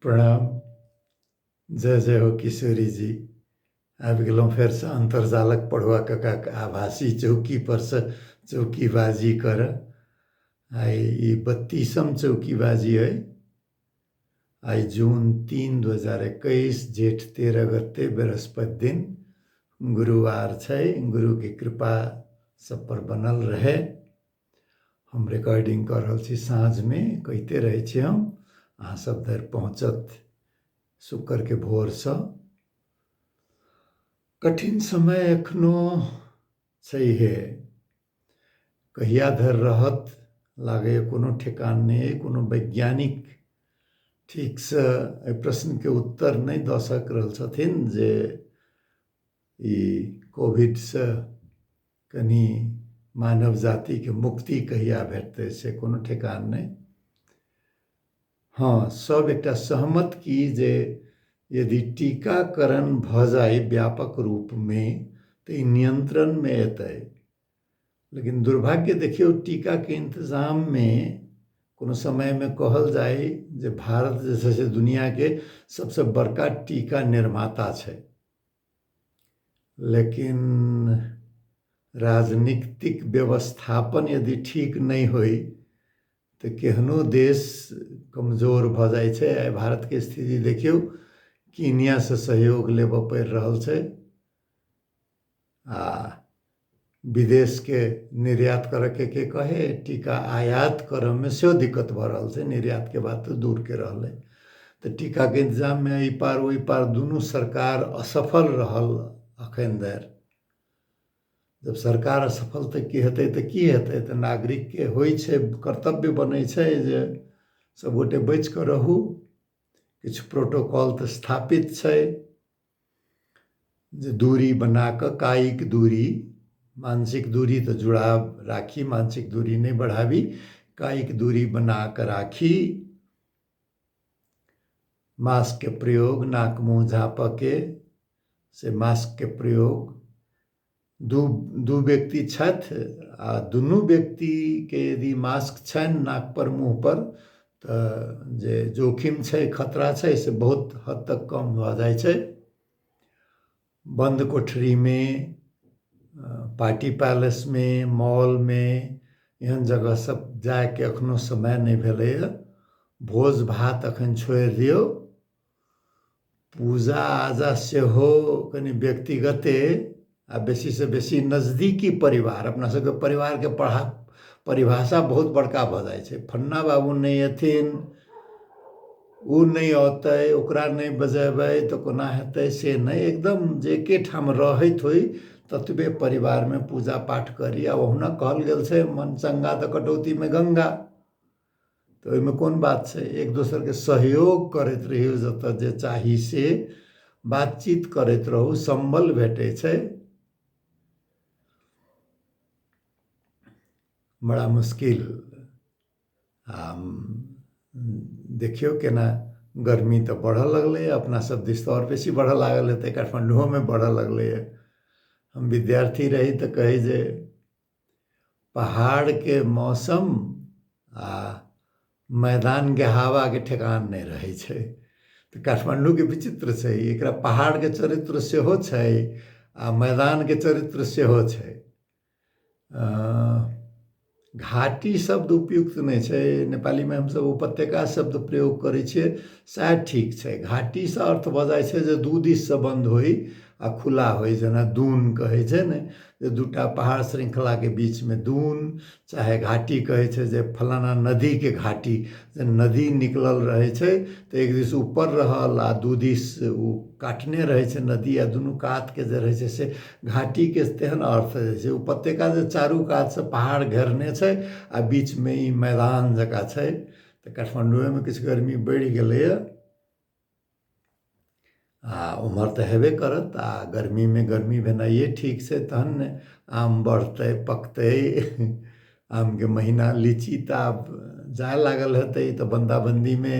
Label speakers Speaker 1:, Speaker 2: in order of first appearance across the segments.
Speaker 1: प्रणाम। जय जय हो किशोरी जी। आबि गेलहुँ फेरसँ अन्तर्जालक पढ़ुआ काकाके आभासी चौकी परसँ चौकीबाजी करऽ। आइ ई 32म चौकीबाजी अइ। आइ जून 3 2021 जेठ 13 गते बृहस्पति दिन गुरुवार छै। गुरुके कृपा सब पर बनल रहे। हम रिकॉर्डिंग कऽ रहल छी साँझमे, कहिते रहै छी हम, अहाँ सब धरि पहुँचत शुक्रके भोरसँ। कठिन समय एखनो छैहे, कहिया धरि रहत लागैए कोनो ठेकान नहि अइ। कोनो वैज्ञानिक ठीकसँ एहि प्रश्नके उत्तर नहि दऽ सकि रहल छथिन जे ई कोविडसँ कनि मानव जातिके मुक्ति कहिया भेटतै, से कोनो ठेकान नहि। हँ, सब एकटा सहमत की जे यदि टीकाकरण भऽ जाइ व्यापक रूपमे तऽ ई नियंत्रणमे एतै। लेकिन दुर्भाग्य देखियौ, टीकाके इंतजाममे कोनो समयमे कहल जाइ जे भारत जे छै से दुनिआँके सबसँ बड़का टीका निर्माता छै, लेकिन राजनीतिक व्यवस्थापन यदि ठीक नहि होइ तऽ केहनो देश कमजोर भऽ जाइ छै। आइ भारतके स्थिति देखियौ, कीनियासँ सहयोग लेबऽ पड़ि रहल छै आ विदेशके निर्यात करऽके के कहै, टीका आयात करऽमे सेहो दिक्कत भऽ रहल छै, निर्यातके बात तऽ दूरके रहलै। तऽ टीकाके इंतजाममे एहि पार ओहि पार दुनू सरकार असफल रहल अखन धरि। जब सरकार असफल तऽ की हेतै, तऽ की हेतै, तऽ नागरिकके होइ छै कर्तव्य बनै छै जे सबगोटे बचि कऽ रहू। किछु प्रोटोकॉल तऽ स्थापित छै जे दूरी बना कऽ, कायिक दूरी, मानसिक दूरी तऽ जुड़ाव राखी, मानसिक दूरी नहि बढ़ाबी, कायिक दूरी बना कऽ राखी, मास्कके प्रयोग, नाक मुँह झाँपऽके से मास्कके प्रयोग। दू दू व्यक्ति छथि आ दुनू व्यक्तिके यदि मास्क छनि नाक पर मुँह पर तऽ जे जोखिम छै, खतरा छै, से बहुत हद तक कम भऽ जाइ छै। बन्द कोठरीमे, पार्टी पैलेसमे, मॉलमे, एहन जगह सब जायके एखनो समय नहि भेलैए। भोज भात एखन छोड़ि दियौ, पूजा आजा सेहो कनि व्यक्तिगते आ बेसीसँ बेसी नजदीकी परिवार। अपना सबके परिवारके पढ़ा परिभाषा बहुत बड़का भऽ जाइ छै। फन्ना बाबू नहि अथिन, ओ नहि औतै, ओकरा नहि बजेबै तऽ कोना हेतै, से नहि। एकदम जे एकेठाम रहैत होइ ततबे परिवारमे पूजा पाठ करी। आ ओहुना कहल गेल छै मन चंगा तऽ कटौतीमे गंगा, तऽ ओहिमे कोन बात छै। एक दोसरके सहयोग करैत रहियौ, जतऽ जे चाही से बातचीत करैत रहू, सम्बल भेटै छै। बड़ा मुश्किल। आ देखियौ केना गर्मी तऽ बढ़ऽ लगलैए, अपना सब दिस तऽ आओर बेसी बढ़ऽ लागल हेतै, काठमाण्डुओमे बढ़ऽ लगलैए। हम विद्यार्थी रही तऽ कहै जे पहाड़के मौसम आ मैदानके हवाके ठेकान नहि रहै छै। तऽ काठमाण्डूके विचित्र छै, एकरा पहाड़के चरित्र सेहो छै आ मैदानके चरित्र सेहो छै। घाटी शब्द उपयुक्त नहि छै, नेपालीमे हमसब उपत्यका शब्द प्रयोग करै छियै, सएह ठीक छै। घाटीसँ अर्थ भऽ जाइ छै जे दू दिससँ बन्द होइ आ खुला होइ, जेना दून कहै छै ने जे दूटा पहाड़ श्रृङ्खलाके बीचमे दून, चाहे घाटी कहै छै जे फलाना नदीके घाटी, जे नदी निकलल रहै छै तऽ एक दिस ऊपर रहल आ दू दिस ओ काटने रहै छै नदी, आ दुनू कातके जे रहै छै से घाटीके तेहन अर्थ होइ छै। उपत्यका जे चारू कातसँ पहाड़ घेरने छै आ बीचमे ई मैदान जकाँ छै। तऽ काठमाण्डुएमे किछु गर्मी बढ़ि गेलैए आ उम्हर तऽ हेबे करत। आ गर्मीमे गर्मी भेनाइए ठीक छै, तहन ने आम बढ़तै पकतै। आमके महीना, लीची तऽ आब जाय लागल हेतै, तऽ बन्दाबन्दीमे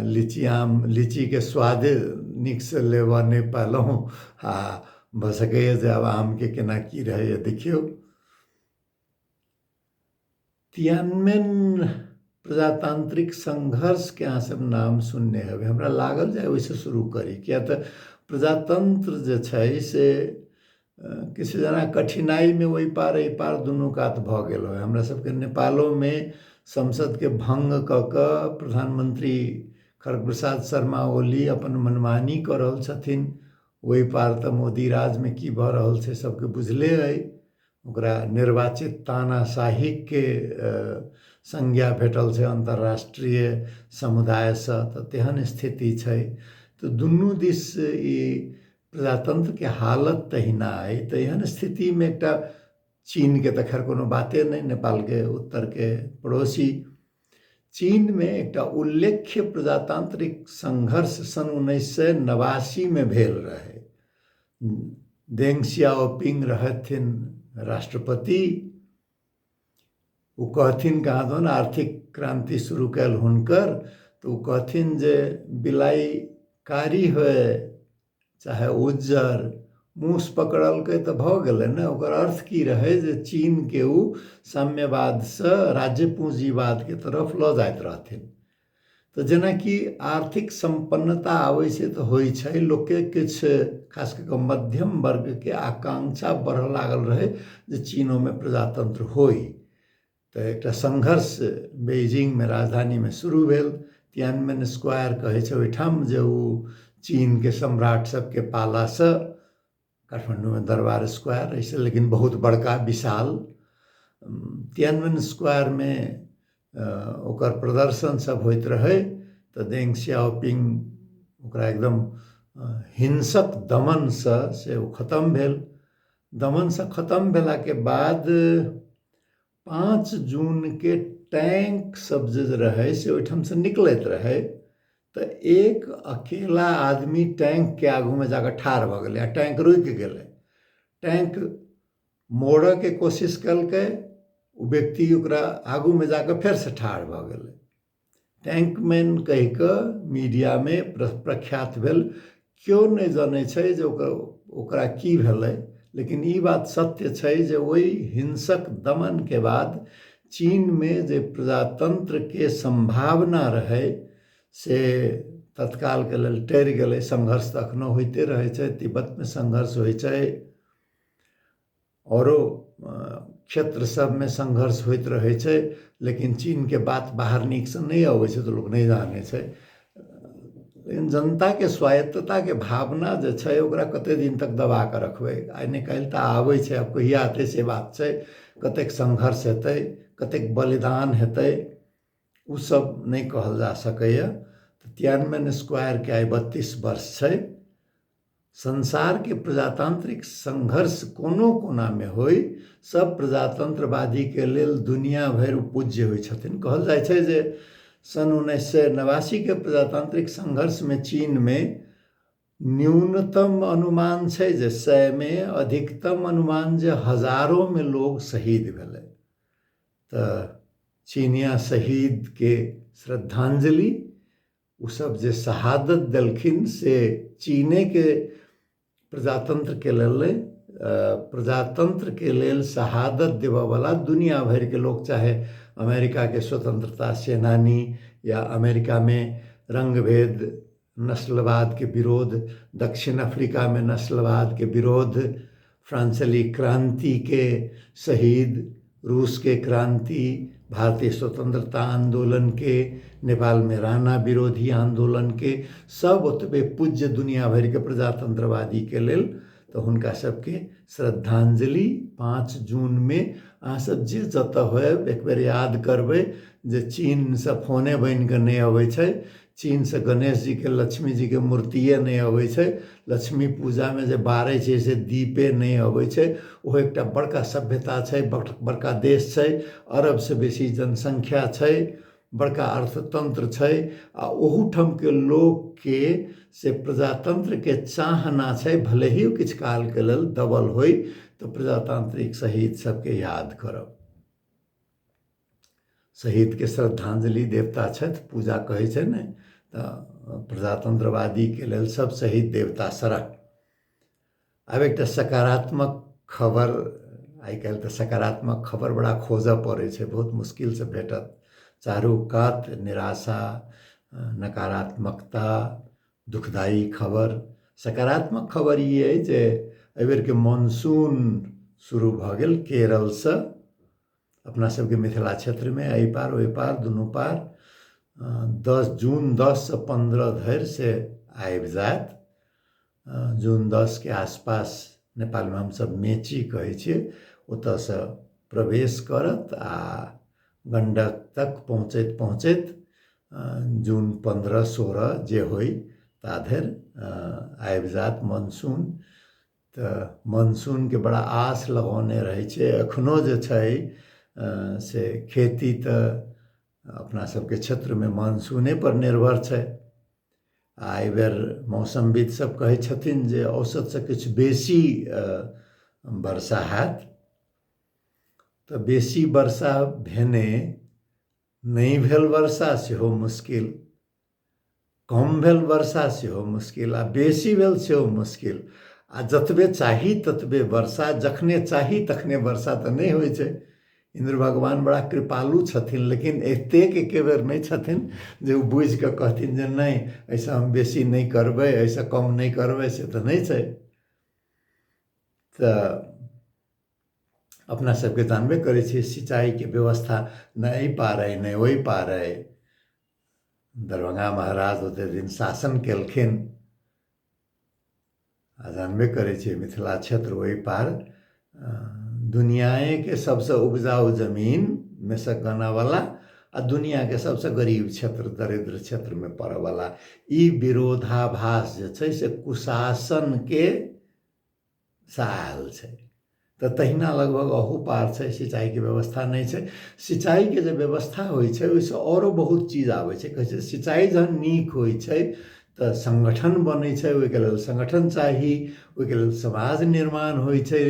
Speaker 1: लीची आम लीचीके स्वादे नीकसँ लेबऽ नहि पायलहुँ। आ भऽ सकैए जे आब आमके केना की रहैए देखियौ। तियानमेन प्रजातांत्रिक संघर्षके अहाँ सब नाम सुनने हेबै। हमरा लागल जे ओहिसँ शुरू करी, किया तऽ प्रजातंत्र जे छै से किछु जेना कठिनाइमे ओहि पार एहि पार दुनू कात भऽ गेल होइ। हमरा सबके नेपालोमे संसदके भङ्ग कऽ कऽ प्रधानमंत्री खड़ग प्रसाद शर्मा ओली अपन मनमानी कऽ रहल छथिन। ओहि पार तऽ मोदी राजमे की भऽ रहल छै सबके बुझले अइ। ओकरा निर्वाचित तानाशाहीके संज्ञा भेटल छै अन्तर्राष्ट्रीय समुदायसँ, तऽ तेहन स्थिति छै। तऽ दुनू दिस ई प्रजातंत्रके हालत तहिना अइ। तऽ एहन स्थितिमे एकटा चीनके तऽ खैर कोनो बाते नहि, नेपालके उत्तरके पड़ोसी चीनमे एकटा उल्लेख्य प्रजातांत्रिक संघर्ष सन 1989मे भेल रहै। देंग सियाओपिंग रहथिन राष्ट्रपति। ओ कहथिन कहाँ दन आर्थिक क्रांति शुरू कयल हुनकर, तऽ ओ कहथिन जे बिलाइ कारी होय चाहे उज्जर, मूस पकड़लकै तऽ भऽ गेलै ने। ओकर अर्थ की रहै जे चीनके ओ साम्यवादसँ राज्य पूँजीवादके तरफ लऽ जाइत रहथिन। तऽ जेनाकि आर्थिक सम्पन्नता आबै छै तऽ होइ छै लोकके किछु, खास कऽ कऽ मध्यम वर्गके आकांक्षा बढ़ऽ लागल रहै जे चीनोमे प्रजातंत्र होइ। तऽ एकटा संघर्ष बेइजिंगमे राजधानीमे शुरू भेल। तियानमेन स्क्वायर कहै छै ओहिठाम, जे ओ चीनके सम्राट सबके पालासँ काठमाण्डूमे दरबार स्क्वायर एहिसँ लेकिन बहुत बड़का विशाल तियानमेन स्क्वायरमे ओकर प्रदर्शन सब होइत रहै। तऽ देंग सियाओपिंग ओकरा एकदम हिंसक दमनसँ से ओ खतम भेल। दमनसँ खतम भेलाके बाद 5 जूनके टैंक सब जे रहै से ओहिठामसँ निकलैत रहै। तऽ एक अकेला आदमी टैंकके आगूमे जाकऽ ठाढ़ भऽ गेलै आ टैंक रुकि गेलै। टैंक मोड़ऽके कोशिश केलकै, ओ व्यक्ति ओकरा आगूमे जाकऽ फेरसँ ठाढ़ भऽ गेलै। टैंकमैन कहि कऽ मीडियामे प्रख्यात भेल। केओ नहि जनै छै जे ओकरा की भेलै, लेकिन ई बात सत्य छै जे ओहि हिंसक दमनके बाद चीनमे जे प्रजातंत्रके सम्भावना रहै से तत्कालके लेल टरि गेलै। संघर्ष तऽ एखनो होइते रहै छै, तिब्बतमे संघर्ष होइ छै, औरो क्षेत्र सबमे संघर्ष होइत रहै छै, लेकिन चीनके बात बाहर नीकसँ नहि अबै छै तऽ लोक नहि जानै छै। लेकिन जनताके स्वायत्तताके भावना जे छै ओकरा कते दिन तक दबा कऽ रखबै? आइ ने काल्हि तऽ आबै छै। आब कहिया एतै से बात छै। कतेक संघर्ष हेतै, कतेक बलिदान हेतै, ओ सब नहि कहल जा सकैए। तऽ तियानमेन स्क्वायरके आइ 32 वर्ष छै। संसारके प्रजातांत्रिक संघर्ष कोनो कोनामे होइ, सब प्रजातंत्रवादीके लेल दुनिया भरि पूज्य होइ छथिन। कहल जाइ छै जे सन 1989के प्रजातांत्रिक संघर्षमे चीनमे न्यूनतम अनुमान छै जे 100मे, अधिकतम अनुमान जे हजारोमे लोग शहीद भेलै। तऽ चीनिया शहीदके श्रद्धांजलि, ओ सब जे शहादत देलखिन से चीनेके प्रजातंत्रके लेल नहि, प्रजातंत्रके लेल शहादत देबऽवला दुनिया भरिके लोक, चाहे अमेरिकाके स्वतंत्रता सेनानी या अमेरिकामे रङ्गभेद नस्लवादके विरोध, दक्षिण अफ्रीकामे नस्लवादके विरोध, फ्रांसली क्रांतिके शहीद, रूसके क्रांति, भारतीय स्वतंत्रता आंदोलनके, नेपालमे राणा विरोधी आंदोलनके, सब ओतबे पूज्य दुनिया भरिके प्रजातंत्रवादीके लेल। तऽ हुनका सबके श्रद्धांजलि 5 जूनमे अहाँ सब जे जतऽ होयब एक बेर याद करबै जे चीनसँ फोने बनिकऽ नहि अबै छै, चीनसँ गणेश जीके लक्ष्मी जीके मूर्तिए नहि अबै छै, लक्ष्मी पूजामे जे बारै छै से दीपे नहि अबै छै। ओहो एकटा बड़का सभ्यता छै, बड़का देश छै, अरबसँ बेसी जनसंख्या छै, बड़का अर्थतंत्र छै, आ ओहूठामके लोकके से प्रजातंत्रके चाहना छै, भले ही किछु कालके लेल दबल होइ। तऽ प्रजातांत्रिक शहीद सबके याद करब। शहीदके श्रद्धांजलि देवता छथि, पूजा कहै छै ने, तऽ प्रजातंत्रवादीके लेल सब शहीद देवता सरह। आब एकटा सकारात्मक खबर, आइ काल्हि तऽ सकारात्मक खबर बड़ा खोजऽ पड़ै छै, बहुत मुश्किलसँ भेटत। चारू कात निराशा, नकारात्मकता, दुखदायी खबर। सकारात्मक खबर ई अइ जे एहिबेरके मानसून शुरू भऽ गेल केरलसँ। अपना सबके मिथिला क्षेत्रमे एहि पार ओहि पार दुनू पार 10 जून 10सँ 15 धरि से आबि जायत। जून 10के आसपास नेपालमे हमसब मेची कहै छियै, ओतऽसँ प्रवेश करत आ गण्डक तक पहुँचैत पहुँचैत जून 15 16 जे होइ ता धरि आबि जायत मानसून। तऽ मानसूनके बड़ा आस लगौने रहै छै। एखनो जे छै से खेती तऽ अपना सबके क्षेत्रमे मानसूनेपर निर्भर छै। आ एहिबेर मौसमविद सब कहै छथिन जे औसतसँ किछु बेसी वर्षा हैत। तऽ बेसी वर्षा भेने नहि भेल वर्षा सेहो मुश्किल, कम भेल वर्षा सेहो मुश्किल, आ बेसी भेल सेहो मुश्किल। आ जतबे चाही ततबे वर्षा, जखने चाही तखने वर्षा तऽ नहि होइ छै। इन्द्र भगवान बड़ा कृपालु छथिन, लेकिन एतेक एके बेर नहि छथिन जे ओ बुझि कऽ कहथिन जे नहि एहिसँ हम बेसी नहि करबै, एहिसँ कम नहि करबै, से तऽ नहि छै। तऽ अपना सबके जानबे करै छियै सिंचाइके व्यवस्था नहि एहि पार अइ नहि ओहि पार अइ। दरभंगा महाराज ओते दिन शासन केलखिन आ जानबे करै छियै मिथिला क्षेत्र ओहि पार दुनिआँके सबसँ उपजाउ जमीनमे सँ गनऽवला आ दुनिआँके सबसँ गरीब क्षेत्र दरिद्र क्षेत्रमे पड़ऽवला ई विरोधाभास जे छै से कुशासनके सँ आयल छै। तऽ तहिना लगभग अहू पार छै, सिंचाइके व्यवस्था नहि छै। सिंचाइके जे व्यवस्था होइ छै ओहिसँ आओरो बहुत चीज आबै छै। कहै छै सिंचाइ जहन नीक होइ छै तऽ संगठन बनै छै, ओहिके लेल संगठन चाही, ओहिके लेल समाज निर्माण होइ छै,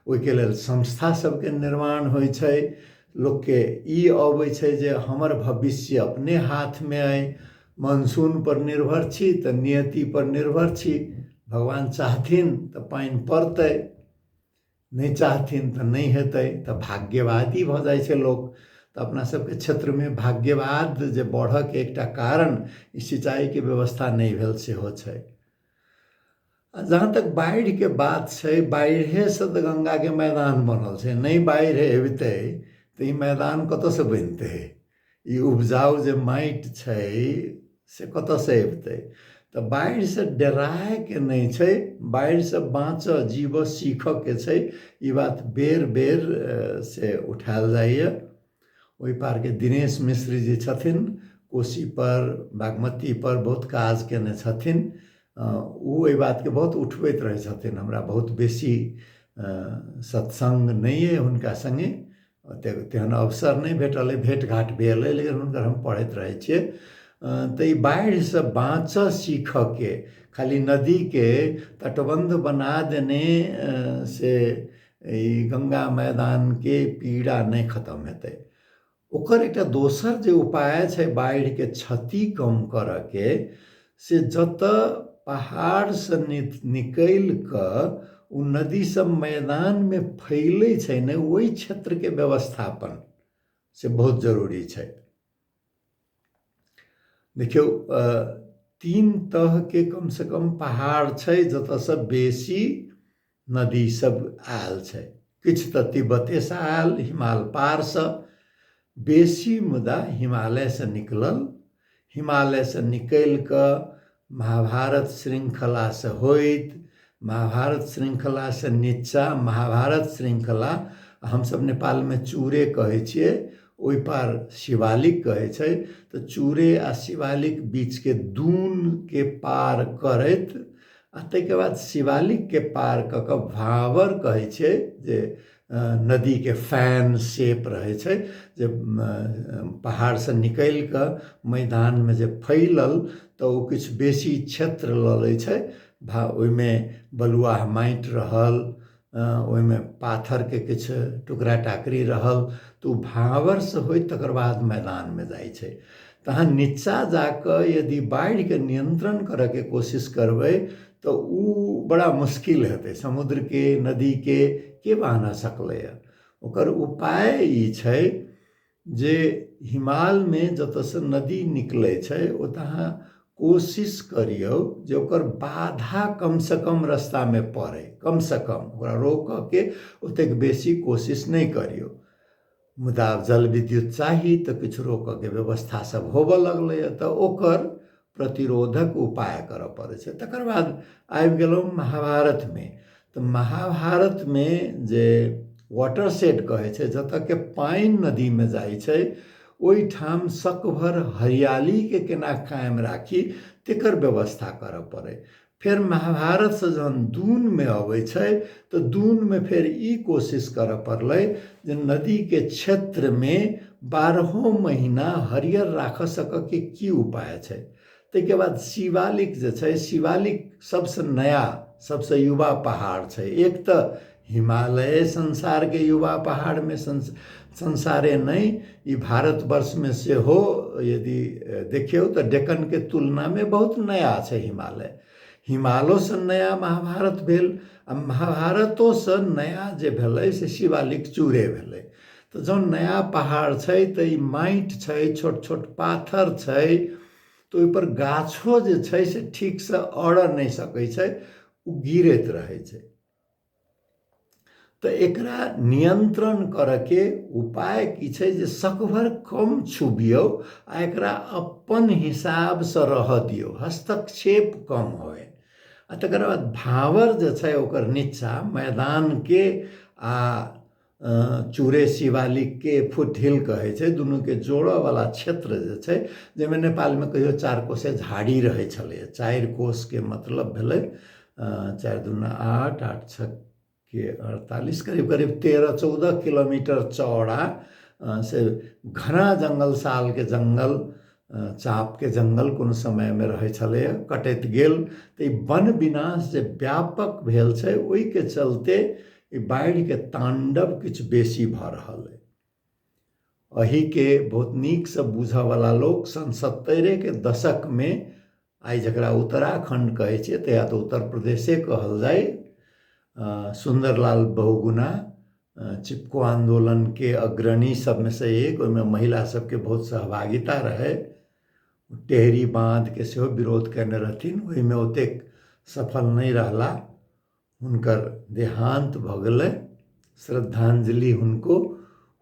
Speaker 1: ओहिके लेल संस्था सबके निर्माण होइ छै। लोकके ई अबै छै जे हमर भविष्य अपने हाथमे अइ, मानसूनपर निर्भर छी तऽ नियतिपर निर्भर छी, भगवान चाहथिन तऽ पानि पड़तै, नहि चाहथिन तऽ नहि हेतै। तऽ भाग्यवादी भऽ जाइ छै लोक। तऽ अपना सबके क्षेत्रमे भाग्यवाद जे बढ़ऽके एकटा कारण ई सिंचाइके व्यवस्था नहि भेल सेहो छै। आ जहाँ तक बाढ़िके बात छै, बाढ़िएसँ तऽ गङ्गाके मैदान बनल छै। नहि बाढ़ि अबितै तऽ ई मैदान कतऽसँ बनितै? ई उपजाउ जे माटि छै से कतऽसँ अबितै? तऽ बाढ़िसँ डरायके नहि छै, बाढ़िसँ बाँचऽ जीबऽ सीखऽके छै। ई बात बेर बेर से उठायल जाइए। ओहि पारके दिनेश मिश्र जी छथिन, कोसीपर बागमतीपर बहुत काज कयने छथिन। ओ एहि बातके बहुत उठबैत रहै छथिन। हमरा बहुत बेसी सत्सङ्ग नहि अइ हुनका सङ्गे, ओतेक तेहन अवसर नहि भेटल अइ, भेँट घाँट भेल अइ, लेकिन हुनकर हम पढ़ैत रहै छियै। तऽ ई बाढ़िसँ बाँचऽ सीखऽके खाली नदीके तटबन्ध बना देने से ई गङ्गा मैदानके पीड़ा नहि खतम हेतै। ओकर एकटा दोसर जे उपाय छै बाढ़िके क्षति कम करऽके, से जतऽ पहाड़सँ निकलि कऽ ओ नदी सब मैदानमे फैलै छै ने, ओहि क्षेत्रके व्यवस्थापन से बहुत जरूरी छै। देखियौ, 3 तहके कमसँ कम पहाड़ छै जतऽसँ बेसी नदी सब आयल छै। किछु तऽ तिब्बतेसँ आयल, हिमाल पारसँ बेसी, मुदा हिमालयसँ निकलल। हिमालयसँ निकलि कऽ महाभारत श्रृङ्खलासँ होइत, महाभारत श्रृङ्खलासँ नीचा महाभारत श्रृङ्खला, हमसब नेपालमे चूरे कहै छियै, ओहि पार शिवालिक कहै छै। तऽ चूरे आ शिवालिक बीचके दूनके पार करैत आ ताहिके बाद शिवालिकके पार कऽ कऽ भावर कहै छियै, जे नदीके फैन शेप रहै छै, जे पहाड़सँ निकलि कऽ मैदानमे जे फैलल तऽ ओ किछु बेसी क्षेत्र लऽ लै छै। ओहिमे बलुआह माटि रहल, ओहिमे पाथरके किछु टुकड़ा टाकरी रहल, तऽ ओ भावरसँ होइत तकर बाद मैदानमे जाइ छै। तहन नीचा जाकऽ यदि बाढ़िके नियन्त्रण करऽके कोशिश करबै तऽ ओ बड़ा मुश्किल हेतै। समुद्रके नदीके के बान्ह सकलैए? ओकर उपाय ई छै जे हिमालमे जतऽसँ नदी निकलै छै ओतऽ अहाँ कोशिश करियौ जे ओकर बाधा कमसँ कम रस्तामे पड़ै, कमसँ कम ओकरा रोकऽके ओतेक बेसी कोशिश नहि करियौ। मुदा आब जल विद्युत चाही तऽ किछु रोकऽके व्यवस्था सब होबऽ लगलैए, तऽ ओकर प्रतिरोधक उपाय करऽ पड़ै छै। तकर बाद आबि गेलहुँ महाभारतमे। तऽ महाभारतमे जे वाटर सेड कहै छै, जतऽके पानि नदीमे जाइ छै, ओहिठाम सकभर हरियालीके केना कायम राखी तेकर व्यवस्था करऽ पड़ै। फेर महाभारतसँ जहन दूनमे अबै छै तऽ दूनमे फेर ई कोशिश करऽ पड़लै जे नदीके क्षेत्रमे बारहो महीना हरियर राखऽ सकऽके की उपाय छै। ताहिके बाद शिवालिक जे छै, शिवालिक सबसँ नया सबसँ युवा पहाड़ छै। एक तऽ हिमालय संसारके युवा पहाड़मे संसारे नहि, ई भारतवर्षमे सेहो यदि देखियौ तऽ डेक्कनके तुलनामे बहुत नया छै हिमालय। हिमालोसँ नया महाभारत भेल आ महाभारतोसँ नया जे भेलै से शिवालिक चूरे भेलै। तऽ जँ नया पहाड़ छै तऽ ई माटि छै, छोट छोट पाथर छै, तऽ ओहिपर गाछो जे छै से ठीकसँ अड़ऽ नहि सकै छै, ओ गिरैत रहै छै। तऽ एकरा नियंत्रण करऽके उपाय की छै जे सकभर कम छुबियौ आ एकरा अपन हिसाबसँ रहऽ दियौ, हस्तक्षेप कम होय। आ तकर बाद भावर जे छै ओकर नीचा मैदानके आ चूरे शिवालिकके फुटहिल कहै छै, दुनूके जोड़ऽवला क्षेत्र जे छै, जाहिमे नेपालमे कहियो 4 कोसे झाड़ी रहै छलैए। 4 कोसके मतलब भेलै 4 दूना 8, 8 छक्के 48, करीब करीब 13-14 किलोमीटर चौड़ा से घना जङ्गल, सालके जङ्गल, चापके जङ्गल कोनो समयमे रहै छलैए, कटैत गेल। तऽ ई वन विनाश जे व्यापक भेल छै ओहिके चलते ई बाढ़िके ताण्डव किछु बेसी भऽ रहल अइ। एहिके बहुत नीकसँ बुझऽवला लोक सन 70के दशकमे, आइ जकरा उत्तराखण्ड कहै छियै तहिया तऽ उत्तर प्रदेशे कहल जाइ, सुन्दरलाल बहुगुणा चिपको आन्दोलनके अग्रणी सबमे से एक, ओहिमे महिला सबके बहुत सहभागिता रहै। टेहरी बाँधके सेहो विरोध कयने रहथिन, ओहिमे ओतेक सफल नहि रहला, हुनकर देहान्त भऽ गेलै। श्रद्धांजलि हुनको,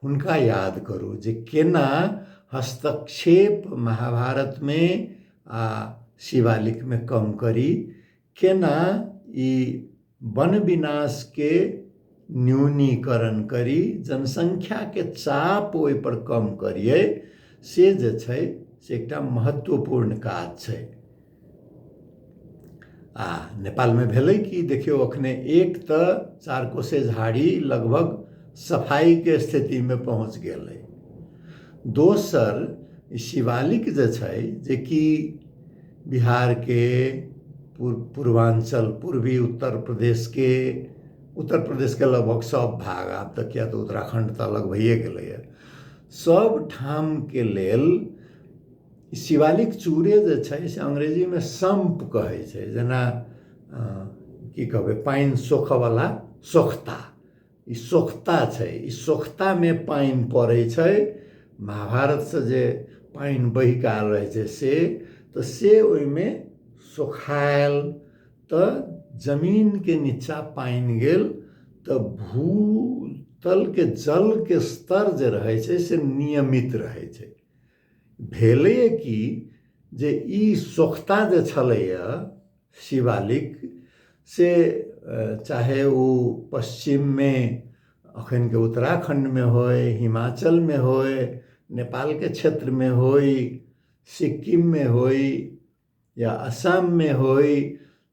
Speaker 1: हुनका याद करू जे केना हस्तक्षेप महाभारतमे आ शिवालिकमे कम करी, केना ई वन विनाशके न्यूनीकरण करी, जनसंख्याके चाप ओहिपर कम करियै, से जे छै से एकटा महत्वपूर्ण काज छै। आ नेपालमे भेलै कि देखियौ अखने एक तऽ 4 कोसे झाड़ी लगभग सफाइके स्थितिमे पहुँच गेलै। दोसर शिवालिक जे छै जेकि बिहारके पूर्वांचल, पूर्वी उत्तर प्रदेशके, उत्तर प्रदेशके लगभग सब भाग, आब तऽ किया तऽ उत्तराखण्ड तऽ अलग भइए गेलैए, सब ठामके लेल शिवालिक चूरे जे छै से अंग्रेजीमे सम्प कहै छै, जेना की कहबै पानि सोखऽवला सोख्ता, ई सोख्ता छै। ई सोख्तामे पानि पड़ै छै, महाभारतसँ जे पानि बहि कऽ आयल रहै छै से, तऽ से ओहिमे सोखायल तऽ जमीनके नीचा पानि गेल तऽ भूतलके जलके स्तर जे रहै छै से नियमित रहै छै। भेलैए कि जे ई सोख्ता जे छलैए शिवालिक, से चाहे ओ पश्चिममे अखनके उत्तराखण्डमे होइ, हिमाचलमे होइ, नेपालके क्षेत्रमे होइ, सिक्किममे होइ या असममे होइ,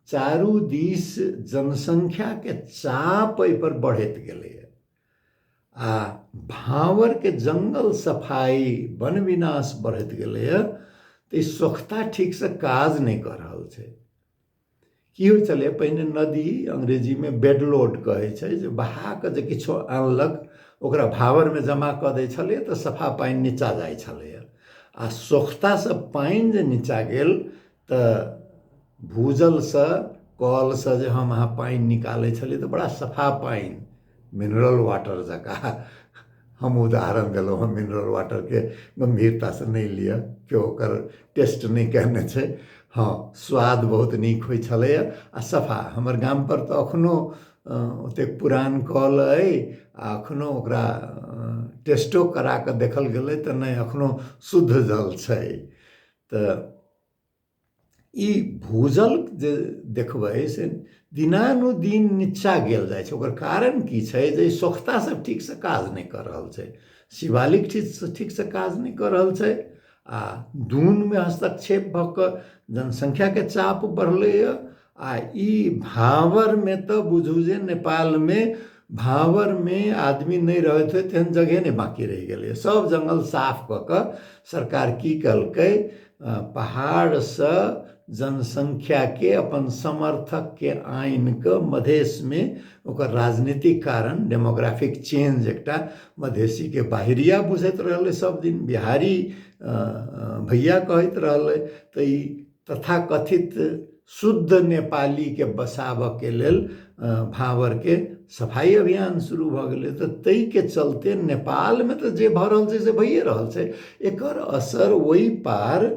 Speaker 1: चारू दिस जनसंख्याके चाप एहिपर बढ़ैत गेलैए आ भाँवरके जङ्गल सफाइ वन विनाश बढ़ैत गेलैए। तऽ ई सोख्ता ठीकसँ काज नहि कऽ रहल छै। की होइ छलै पहिने नदी अंग्रेजीमे बेडलोड कहै छै, जे बहा कऽ जे किछो आनलक ओकरा भावरमे जमा कऽ दै छलै तऽ सफा पानि नीचा जाइ छलैए। आ सोख्तासँ पानि जे नीचा गेल तऽ भूजलसँ कलसँ जे हम अहाँ पानि निकालै छलियै तऽ बड़ा सफा पानि, मिनरल वाटर जकाँ, हम उदाहरण देलहुँ हँ मिनरल वाटरके, गम्भीरतासँ नहि लिअ, केओ ओकर टेस्ट नहि केने छै। हँ, स्वाद बहुत नीक होइ छलैए आ सफा। हमर गामपर तऽ एखनो ओतेक पुरान कल अइ आ एखनो ओकरा टेस्टो करा कऽ देखल गेलै तऽ नहि, एखनो शुद्ध जल छै। तऽ ई भूजल जे देखबै से दिनानुदिन नीचा गेल जाइ छै। ओकर कारण की छै जे सोख्ता सब ठीकसँ काज नहि कऽ रहल छै, शिवालिक ठीकसँ ठीकसँ काज नहि कऽ रहल छै आ दूनमे हस्तक्षेप भऽ कऽ जनसङ्ख्याके चाप बढ़लैए। आ ई भाँवरमे तऽ बुझू जे नेपालमे भाँवरमे आदमी नहि रहैत होइ तेहन जगहे नहि बाँकी रहि गेलैए। सब जङ्गल साफ कऽ कऽ सरकार की केलकै, पहाड़सँ जनसङ्ख्याके अपन समर्थकके आनि कऽ मधेशमे, ओकर राजनीतिक कारण डेमोग्राफिक चेंज, एकटा मधेशीके बाहिरिया बुझैत रहलै सब दिन, बिहारी भैया कहैत रहलै, तऽ ई तथाकथित शुद्ध नेपालीके बसाबऽके लेल भाँवरके सफाइ अभियान शुरू भऽ गेलै। तऽ ताहिके चलते नेपालमे तऽ जे भऽ रहल छै से भइए रहल छै, एकर असर ओहि पार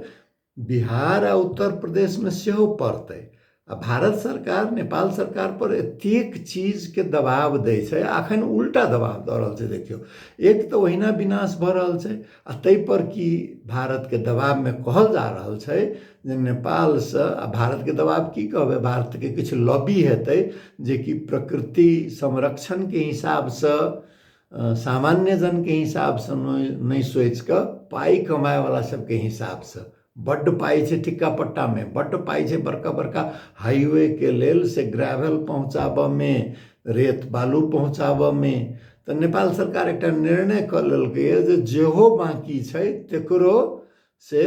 Speaker 1: बिहार आ उत्तर प्रदेशमे सेहो पड़तै। आ भारत सरकार नेपाल सरकार पर एतेक चीजके दबाव दै छै, अखन उल्टा दबाव दऽ रहल छै। देखियौ, एक तऽ ओहिना विनाश भऽ रहल छै आ ताहिपर की भारतके दबावमे कहल जा रहल छै जे नेपालसँ, आ भारतके दबाव की कहबै, भारतके किछु लॉबी हेतै जेकि प्रकृति संरक्षणके हिसाबसँ सामान्य जनके हिसाबसँ नहि सोचि कऽ पाइ कमायवला सबके हिसाबसँ, बड्ड पाइ छै ठिक्का पट्टामे, बड्ड पाइ छै बड़का बड़का हाईवेके लेल से ग्रेवल पहुँचाबऽमे, रेत बालू पहुँचाबऽमे। तऽ नेपाल सरकार एकटा निर्णय कऽ लेलकैए जे जेहो बाँकी छै तकरो से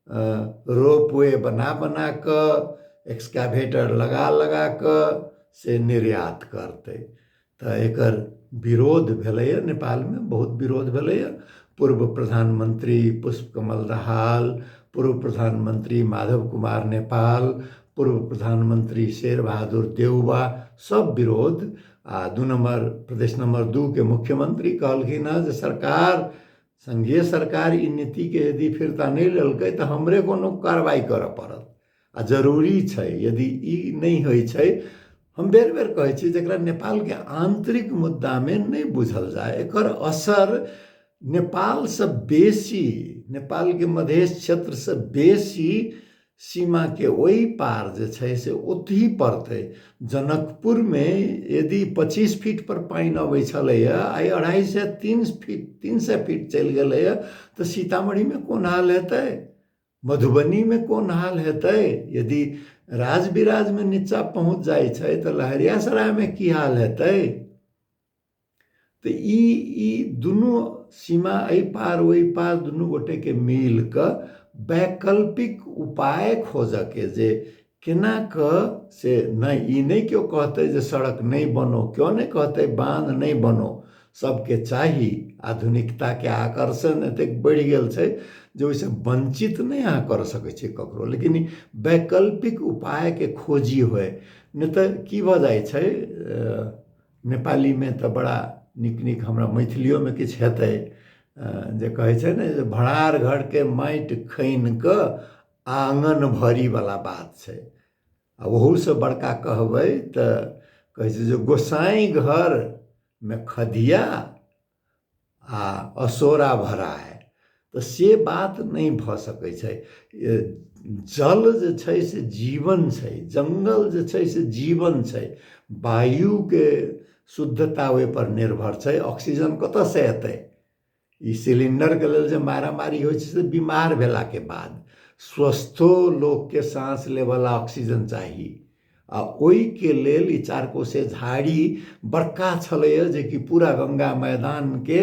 Speaker 1: रोपवे बना बना कऽ, एक्सकाभेटर लगा लगा कऽ से निर्यात करतै। तऽ एकर विरोध भेलैए नेपालमे, बहुत विरोध भेलैए। पूर्व प्रधानमन्त्री पुष्पकमल दाहाल, पूर्व प्रधानमन्त्री माधव कुमार नेपाल, पूर्व प्रधानमन्त्री शेरबहादुर देउवा सब विरोध। आ 2 नम्बर प्रदेश नम्बर 2 के मुख्यमंत्री कहलखिन हँ जे सरकार, संघीय सरकार ई नीतिके यदि फिरता नहि लेलकै तऽ हमरे कोनो कार्रवाइ करऽ पड़त आ जरूरी छै। यदि ई नहि होइ छै, हम बेर बेर कहै छी जकरा नेपालके आन्तरिक मुद्दामे नहि बुझल जाय, एकर असर नेपालसँ बेसी, नेपालके मधेश क्षेत्रसँ बेसी सीमाके ओहि पार जे छै से ओतहि पड़तै। जनकपुरमे यदि 25 फीट पर पानि अबै छलैए, आइ 250 3 फीट 300 फीट चलि गेलैए, तऽ सीतामढ़ीमे कोन हाल हेतै, मधुबनीमे कोन हाल हेतै? यदि राजविराजमे नीचा पहुँच जाइ छै तऽ लहेरियासरायमे की हाल हेतै? तऽ ई ई दुनू सीमा एहि पार ओहि पार दुनू गोटेके मिल कऽ वैकल्पिक उपाय खोजऽके जे केना कऽ से नहि, ई नहि केओ कहतै जे सड़क नहि बनो, केओ नहि कहतै बान्ध नहि बनो, सबके चाही। आधुनिकताके आकर्षण एतेक बढ़ि गेल छै जे ओहिसँ वञ्चित नहि अहाँ कर सकै छियै ककरो, लेकिन वैकल्पिक उपायके खोजी होइ, नहि तऽ की भऽ जाइ छै। नेपालीमे तऽ बड़ा नीक नीक, हमरा मैथिलियोमे किछु हेतै जे कहै छै ने जे भरार घरके माटि खनि कऽ आङ्गन भरीवला बात छै। आ ओहूसँ बड़का कहबै तऽ कहै छै जे गोसाइ घरमे खदिया आ असोरा भराए, तऽ से बात नहि भऽ सकै छै। जल जे छै से जीवन छै, जङ्गल जे छै से जीवन छै, वायुके शुद्धता ओहिपर निर्भर छै। ऑक्सीजन कतऽसँ एतै? ई सिलिंडरके लेल जे मारामारी होइ छै से बीमार भेलाके बाद, स्वस्थो लोकके साँस लेबऽला ऑक्सीजन चाही आ ओहिके लेल ई चारकोसे झाड़ी बड़का छलैए जेकि पूरा गंगा मैदानके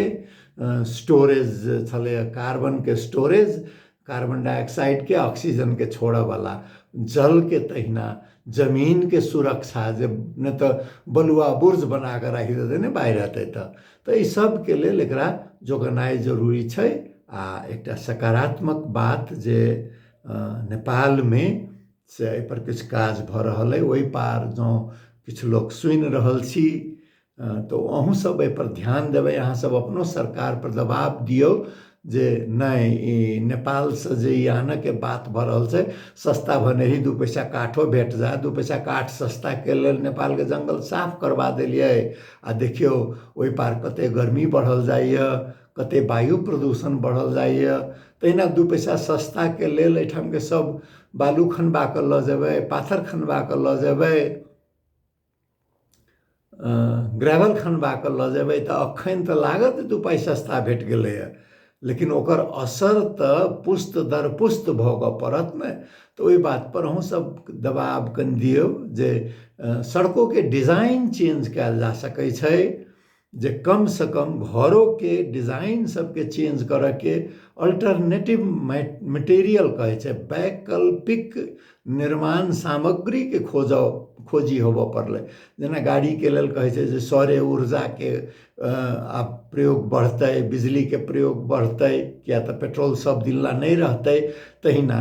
Speaker 1: स्टोरेज छलैए, कार्बनके स्टोरेज, कार्बन डाइऑक्साइडके ऑक्सीजनके छोड़ऽवला, जलके तहिना, जमीनके सुरक्षा, जे नहि तऽ बलुआ बुर्ज बना कऽ राखि देतै ने बाढ़ि हेतै तऽ। तऽ एहि सबके लेल एकरा जोगेनाइ जरूरी छै। आ एकटा सकारात्मक बात जे नेपालमे से एहिपर किछु काज भऽ रहल अइ, ओहि पार जँ किछु लोक सुनि रहल छी तऽ अहूँ सब एहिपर ध्यान देबै, अहाँ सब अपनो सरकारपर दबाव दियौ जे नहि ई नेपालसँ जे ई आनऽके बात भऽ रहल छै, सस्ता भने ही 2 पैसा काठो भेट जाय, 2 पैसा काठ सस्ताके लेल नेपालके जङ्गल साफ करबा देलियै आ देखियौ ओहि पार कते गर्मी बढ़ल जाइए, कते वायु प्रदूषण बढ़ल जाइए। तहिना 2 पैसा सस्ताके लेल एहिठामके सब बालू खनबा कऽ लऽ जेबै, पाथर खनबा कऽ लऽ जेबै, ग्रेवल खनबा कऽ लऽ जेबै, तऽ अखन तऽ लागत 2 पाइ सस्ता भेट गेलैए, लेकिन ओकर असर तऽ पुस्त दर पुस्त भऽ कऽ पड़त ने। तऽ ओहि बातपर अहूँ सब दबाव कनि दियौ जे सड़कोके डिजाइन चेंज कयल जा सकै छै, जे कमसँ कम घरोके डिजाइन सबके चेंज करऽके अल्टरनेटिव मटेरियल कहै छै, वैकल्पिक निर्माण सामग्रीके खोजी होबऽ पड़लै। जेना गाड़ीके लेल कहै छै जे सौर्य ऊर्जाके आब प्रयोग बढ़तै, बिजलीके प्रयोग बढ़तै, किया तऽ पेट्रोल सब दिन ला नहि रहतै, तहिना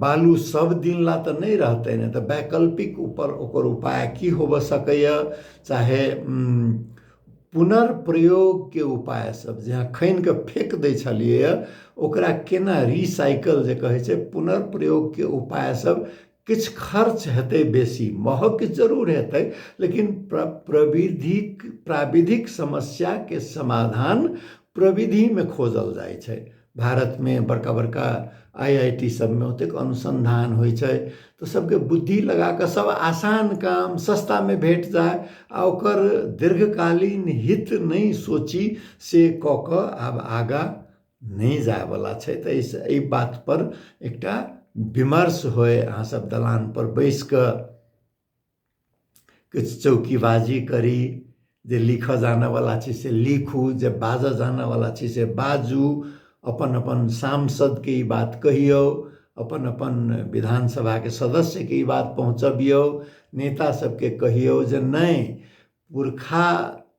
Speaker 1: बालू सब दिन ला तऽ नहि रहतै ने, तऽ वैकल्पिक ऊपर ओकर उपाय की होबऽ सकैए, चाहे पुनर्प्रयोगके उपाय सब जे अहाँ खनि कऽ फेक दै छलियै ओकरा केना रिसाइकल जे कहै छै, पुनर्प्रयोगके उपाय सब किछु खर्च हेतै, बेसी महग जरूर हेतै, लेकिन प्राविधिक समस्याके समाधान प्रविधिमे खोजल जाइ छै। भारतमे बड़का बड़का IIT सबमे ओतेक अनुसन्धान होइ छै, तऽ सबके बुद्धि लगा कऽ सब आसान काम सस्तामे भेट जाय आ ओकर दीर्घकालीन हित नहि सोची से कऽ कऽ आब आगाँ नहि जायवला छै। तऽ एहि बातपर एकटा विमर्श होइ, अहाँ सब दलानपर बैस कऽ किछु चौकीबाजी करी, जे लिखऽ जानऽवला छी से लिखू, जे बाजऽ जानऽवला छी से बाजू, अपन अपन सांसदके ई बात कहियौ, अपन अपन विधानसभाके सदस्यके ई बात पहुँचबियौ, नेता सबके कहियौ जे नहि पुरखा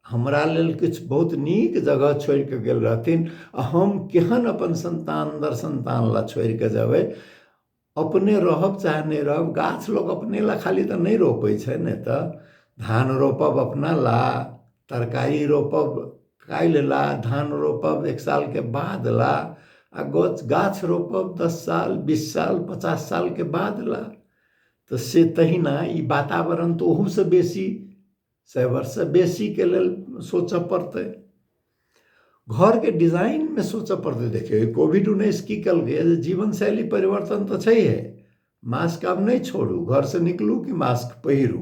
Speaker 1: हमरा लेल किछु बहुत नीक जगह छोड़िकऽ गेल रहथिन आ हम केहन अपन सन्तान दर सन्तान लए छोड़िकऽ जेबै। अपने रहब चाहे नहि रहब, गाछ लोक अपने ला खाली तऽ नहि रोपै छै ने, तऽ धान रोपब अपना ला, तरकारी रोपब काल्हि ला, धान रोपब 1 सालके बाद ला, आ गाछ रोपब 10 साल 20 साल 50 सालके बाद ला। तऽ से तहिना ई वातावरण तऽ ओहूसँ बेसी 100 वर्षसँ बेसीके लेल सोचऽ पड़तै, घरके डिजाइनमे सोचऽ पड़तै। देखियौ कोविड-19 की केलकै जे जीवन शैली परिवर्तन तऽ छैहे, मास्क आब नहि छोड़ू, घरसँ निकलू कि मास्क पहिरू,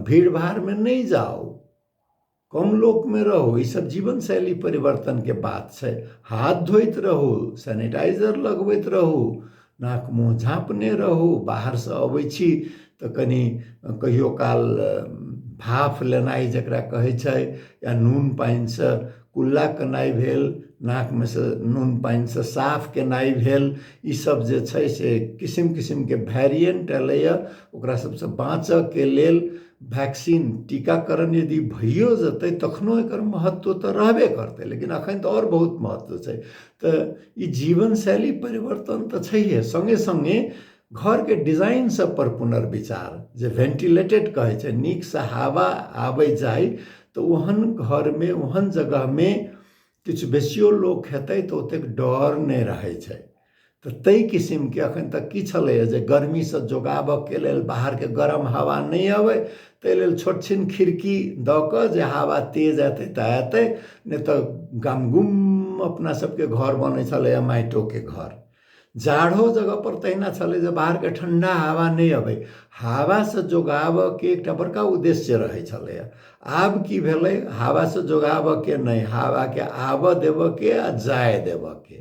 Speaker 1: भीड़ भाड़मे नहि जाउ, कम लोकमे रहू, ई सब जीवन शैली परिवर्तनके बात छै। हाथ धोइत रहू, सैनिटाइजर लगबैत रहू, नाक मुँह झाँपने रहू, बाहरसँ अबै छी तऽ कनि कहियो काल भाफ लेनाइ जकरा कहै छै, या नून पानिसँ कुल्ला केनाइ भेल, नाकमे से नून पानिसँ साफ केनाइ भेल, ई सब जे छै से किसिम किसिमके वेरिएंट एलैए, ओकरा सबसँ बाँचऽके लेल वैक्सीन टीकाकरण यदि भइयो जेतै तखनो एकर महत्व तऽ रहबे करतै, लेकिन अखन तऽ आओर बहुत महत्व छै। तऽ ई जीवनशैली परिवर्तन तऽ छैहे, सङ्गे सङ्गे घरके डिजाइन सब पर पुनर्विचार, जे वेंटिलेटेड कहै छै, नीकसँ हवा आबै जाइ, तऽ ओहन घरमे ओहन जगहमे किछु बेसियो लोक हेतै तऽ ओतेक डर नहि रहै छै। तऽ ताहि किसिमके अखन तक की छलैए जे गर्मीसँ जोगाबऽके लेल बाहरके गरम हवा नहि अबै, ताहि लेल छोट छिन खिड़की दऽ कऽ जे हवा तेज एतै तऽ एतै, नहि तऽ गमगुम अपना सबके घर बनै छलैए माटिओके घर। जाड़ो जगह पर तहिना छलै जे बाहरके ठण्डा हवा नहि अबै, हवासँ जोगाबऽके एकटा बड़का उद्देश्य रहै छलैए। आब की भेलै, हवासँ जोगाबऽके नहि, हवाके आबऽ देबऽके आ जाय देबऽके।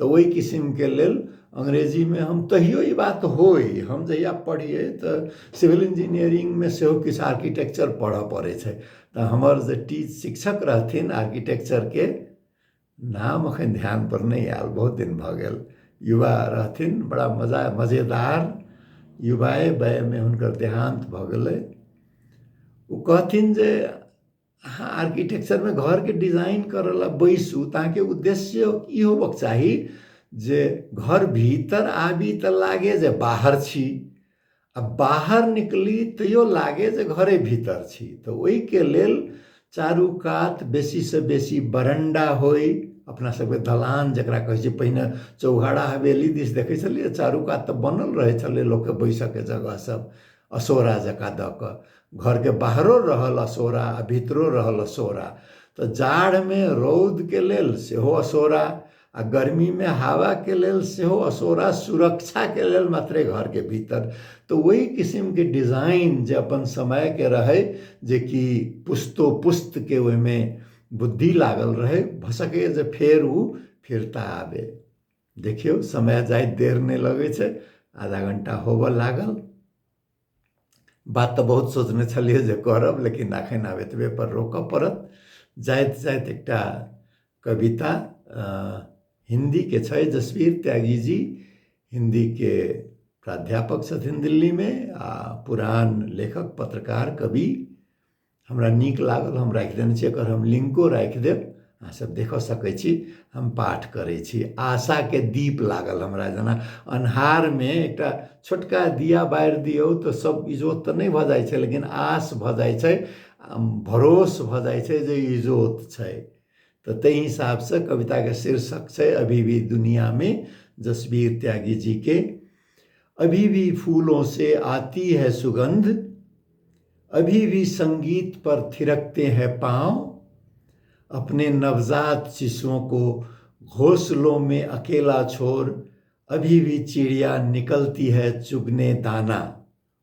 Speaker 1: तऽ ओहि किसिमके लेल अंग्रेजीमे हम तहियो ई बात होइ, हम जहिया पढ़ियै तऽ सिविल इंजीनियरिंगमे सेहो किछु आर्किटेक्चर पढ़ऽ पड़ै छै, तऽ हमर जे शिक्षक रहथिन आर्किटेक्चरके, नाम अखन ध्यानपर नहि आयल, बहुत दिन भऽ गेल, युवा रहथिन, बड़ा मजेदार, युवाए वयमे हुनकर देहान्त भऽ गेलै। ओ कहथिन जे अहाँ आर्किटेक्चरमे घरके डिजाइन करऽ लए बैसू तऽ अहाँके उद्देश्य ई होबक चाही जे घर भीतर आबी तऽ लागे जे बाहर छी, आ बाहर निकली तैयो लागे जे घरे भीतर छी। तऽ ओहिके लेल चारू कात बेसीसँ बेसी बरण्डा होइ, अपना सबके दलान जकरा कहै छै। पहिने चौघाड़ा हवेली दिस देखै छलियै, चारू कात तऽ बनल रहै छलै लोकके बैसऽके जगह सब असोरा जकाँ दऽ कऽ। घरके बाहरो रहल असोरा आ भीतरो रहल असोरा। तऽ जाड़मे रौदके लेल सेहो असोरा आ गर्मीमे हवाके लेल सेहो असोरा, सुरक्षाके लेल मात्रे घरके भीतर। तऽ ओहि किसिमके डिजाइन जे अपन समयके रहै, जेकि पुस्तो पुस्तके ओहिमे बुद्धि लागल रहै, भऽ सकैए जे फेर ओ फिरता आबे। देखियौ, समय जाइत देर नहि लगै छै, आधा घंटा होबऽ लागल। बात तऽ बहुत सोचने छलियै जे करब, लेकिन एखन आब एतबे पर रोकऽ पड़त। जाइत जाइत एकटा कविता हिन्दीके छै। जसवीर त्यागी जी हिन्दीके प्राध्यापक छथिन दिल्लीमे आ पुरान लेखक, पत्रकार, कवि। हमरा नीक लागल, हम राखि देने छी। एकर हम लिंको राखि देब, अहाँसभ देखऽ सकै छी। हम पाठ करै छी। आशाके दीप लागल हमरा, जेना अन्हारमे एकटा छोटका दिया बारि दियौ तऽ सब इजोत तऽ नहि भऽ जाइ छै, लेकिन आस भऽ जाइ छै, भरोस भऽ जाइ छै जे इजोत छै। तऽ ताहि हिसाबसँ कविताके शीर्षक छै अभी भी दुनियामे, जसवीर त्यागी जी के। अभी भी फूलों से आती है सुगंध, अभी भी संगीत पर थिरकते हैं पाँव, अपने नवजात शिशुओं को घोंसलों में अकेला छोड़ अभी भी चिड़िया निकलती है चुगने दाना।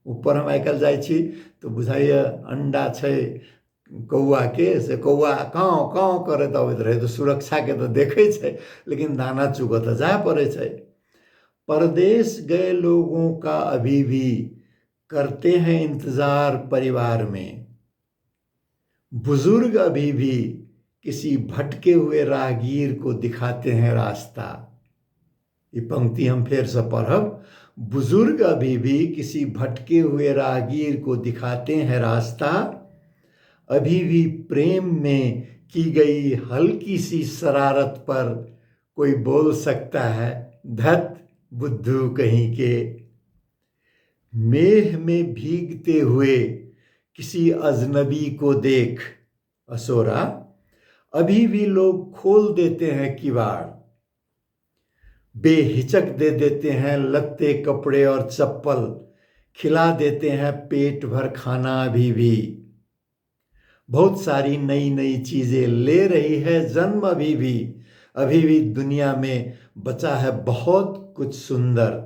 Speaker 1: ऊपर हम आइ काल्हि जाइ छी तऽ बुझाइए अंडा छै कौआके, से कौआ काँव काँव करैत अबैत रहै, तऽ सुरक्षाके तऽ देखै छै, लेकिन दाना चुगऽ तऽ जाय पड़ै छै। परदेश गए लोगों का अभी भी करते हैं इंतजार परिवार में, बुजुर्ग अभी भी किसी भटके हुए राहगीर को दिखाते हैं रास्ता। ई पंक्ति हम फेर से पढ़ब। बुजुर्ग अभी भी किसी भटके हुए राहगीर को दिखाते हैं रास्ता, अभी भी प्रेम में की गई हल्की सी शरारत पर कोई बोल सकता है धत बुद्धू कहीं के। मेह में भीगते हुए किसी अजनबी को देख असोरा अभी भी लोग खोल देते हैं किवाड़, बेहिचक दे देते हैं लत्ते कपड़े और चप्पल, खिला देते हैं पेट भर खाना अभी भी। बहुत सारी नई नई चीजें ले रही है जन्म अभी भी, अभी भी दुनिया में बचा है बहुत कुछ सुंदर,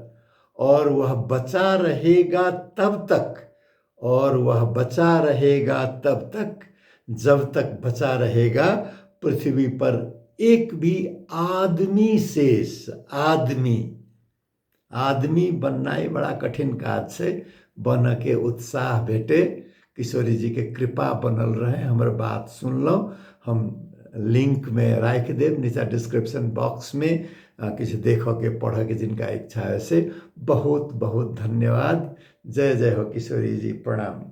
Speaker 1: और वह बचा रहेगा तब तक, और वह बचा रहेगा तब तक जब तक बचा रहेगा पृथ्वी पर एक भी आदमी शेष। आदमी, आदमी बननाइ बड़ा कठिन काज छै, बनऽके उत्साह भेटे, किशोरी जी के कृपा बनल रहे। हमर बात सुनलहुँ, हम लिंकमे राखि देब नीचा डिस्क्रिप्शन बॉक्समे, किछु देखऽके पढ़ऽके जिनका इच्छा है से। बहुत बहुत धन्यवाद। जय जय हो किशोरी जी, प्रणाम।